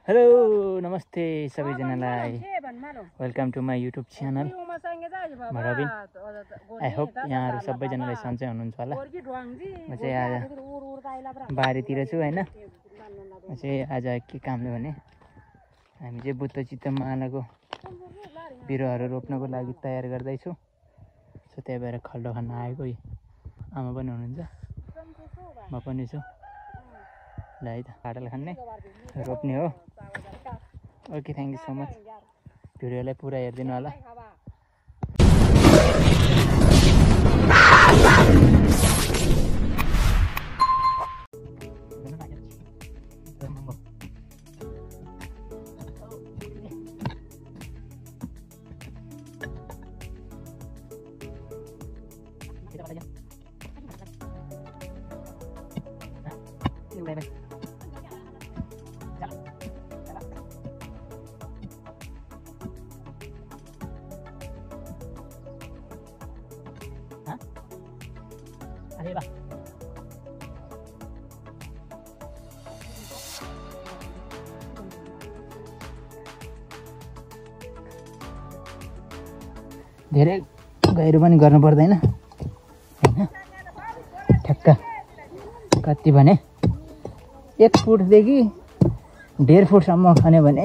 Hello नमस्ते सबैजनालाई welcome to my YouTube channel Rabin. I hope यहाँहरू सबैजनाले सन्चै हुनुहुन्छ होला। म चाहिँ आज बारीतिर छु होइन। म चाहिँ आज के कामले भने हामी चाहिँ बुद्ध चित्त मालाको बिरुवाहरू रोप्नको लागि तयार गर्दैछु। सो त्यही भएर खल्डो खान आएको। आमा पनि हुनुहुन्छ, म पनि छु। ल है त काटल खाने रोप्ने हो। Okay, thank you so much. भिडियोलाई पुरा हेरिदिनु होला। अरे वाह, धेरै गहिरो पनि गर्नु पर्दैन हैन। ठ्याक्क कति भने 1 फुटदेखि 1.5 फुटसम्म खन्यो भने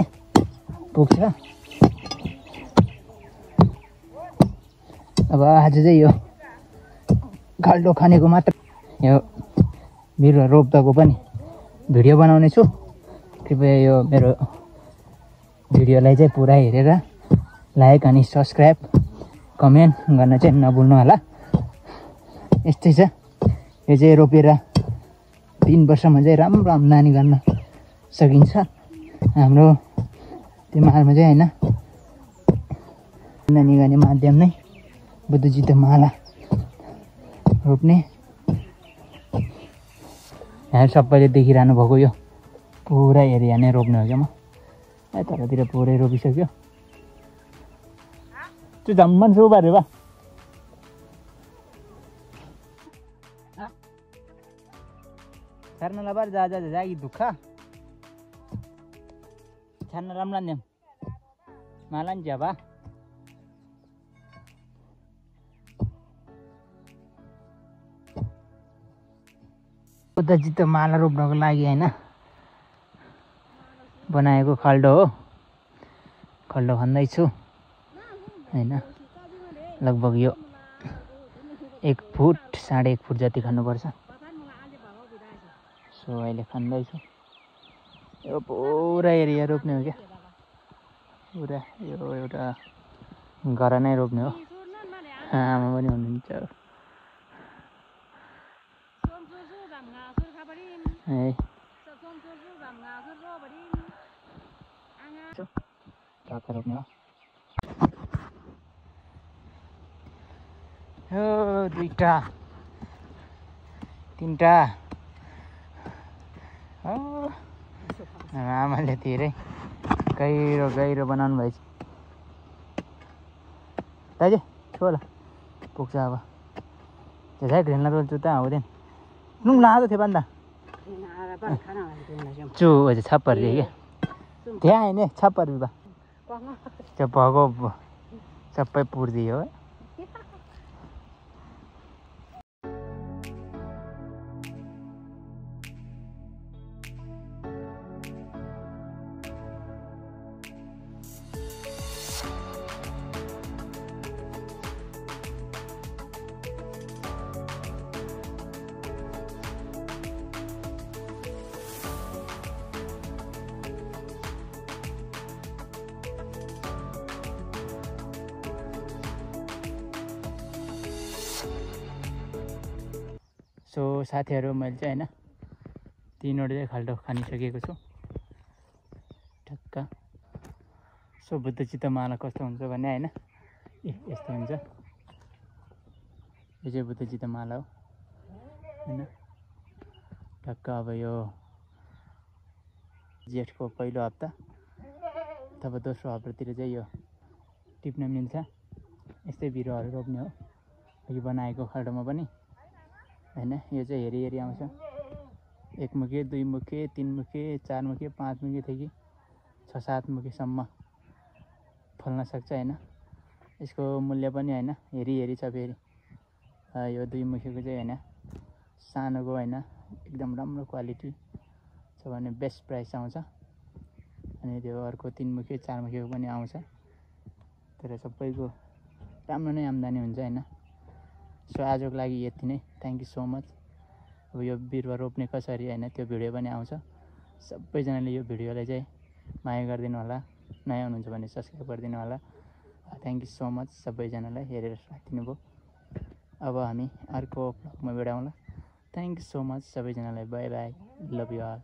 पुग्छ। अब आज चाहिँ यो खाल्डो खनेको मात्र, यो बिरुवा रोप्दाको पनि भिडियो बनाउने छु। कृपया यो मेरो भिडियोलाई चाहिँ पुरा हेरेर लाइक अनि सब्सक्राइब कमेन्ट गर्न चाहिँ नभुल्नु होला। यस्तै छ, यो चाहिँ रोपेर 3 वर्षमा चाहिँ राम्रो आम्दानी गर्न सकिन्छ। हाम्रो त्यो मालमा चाहिँ होइन, आम्दानी गर्ने माध्यम नै बुद्ध चित्त माला रोप्ने। यहाँ सबैले देखिरहनु भएको यो पुरा एरिया नै रोप्ने हो क्या। म तलतिर पुरै रोपिसक्यो। त्यो झम्मन सो बारे बा छार्न लबार जा जा जागी दुःखा छार्न राम्रा न्याम मालान ज्याबा। बुद्ध चित्त माला रोप्नको लागि होइन बनाएको खाल्डो हो। खाल्डो खन्दैछु होइन। लगभग यो 1 फुट 1.5 फुट जति खन्नुपर्छ। सो अहिले खन्दैछु। यो पुरा एरिया रोप्ने हो क्या। पुरा यो एउटा घर नै रोप्ने हो। आमा पनि हुनुहुन्छ है। टक्क रोप्ने हो। यो 2टा 3टा आमाले धेरै गहिरो गहिरो बनाउनु भएछ। दाजु छोला पुग्छ अब। त्यसै घिर्न रोल्छु त हुँदैन। नुन लाँदो थियो भन्दा चु अझै छप्पर दिए क्या। त्यहाँ होइन छप्पर बा त्यो भएको सबै पुर्दियो। सो साथीहरू, मैले चाहिँ होइन 3वटा चाहिँ खाल्डो खनिसकेको छु ठक्क। सो बुद्ध चित्त माला कस्तो हुन्छ भने होइन, यस्तो हुन्छ। यो चाहिँ बुद्ध चित्त माला हो होइन। ठक्क अब यो जेठको पहिलो हप्ता अथवा दोस्रो हप्तातिर चाहिँ यो टिप्न मिल्छ। यस्तै बिरुवाहरू रोप्ने हो यो बनाएको खाल्डोमा पनि हैन। यो चाहिँ हेरी आउँछ 1 मुखे 2 मुखे 3 मुखे 4 मुखे 5 मुखेदेखि 6-7 मुखीसम्म फल्न सक्छ होइन। यसको मूल्य पनि होइन हेरी छ फेरि। यो 2 मुखीको चाहिँ होइन सानोको होइन एकदम राम्रो क्वालिटी छ भने बेस्ट प्राइस आउँछ। अनि त्यो अर्को 3 मुखी 4 मुखीको पनि आउँछ। तर सबैको राम्रो नै आम्दानी हुन्छ होइन। सो आजको लागि यति नै। Thank you so much. अब यो बिरुवा रोप्ने कसरी होइन त्यो भिडियो पनि आउँछ। सबैजनाले यो भिडियोलाई चाहिँ माया गरिदिनु होला। नयाँ हुनुहुन्छ भने सब्सक्राइब गरिदिनु होला। थ्याङ्क यू सो मच सबैजनालाई हेरेर राखिदिनु भयो। अब हामी अर्को भ्लगमा भेटौँला। थ्याङ्क यू सो मच सबैजनालाई। Bye bye. Love you all.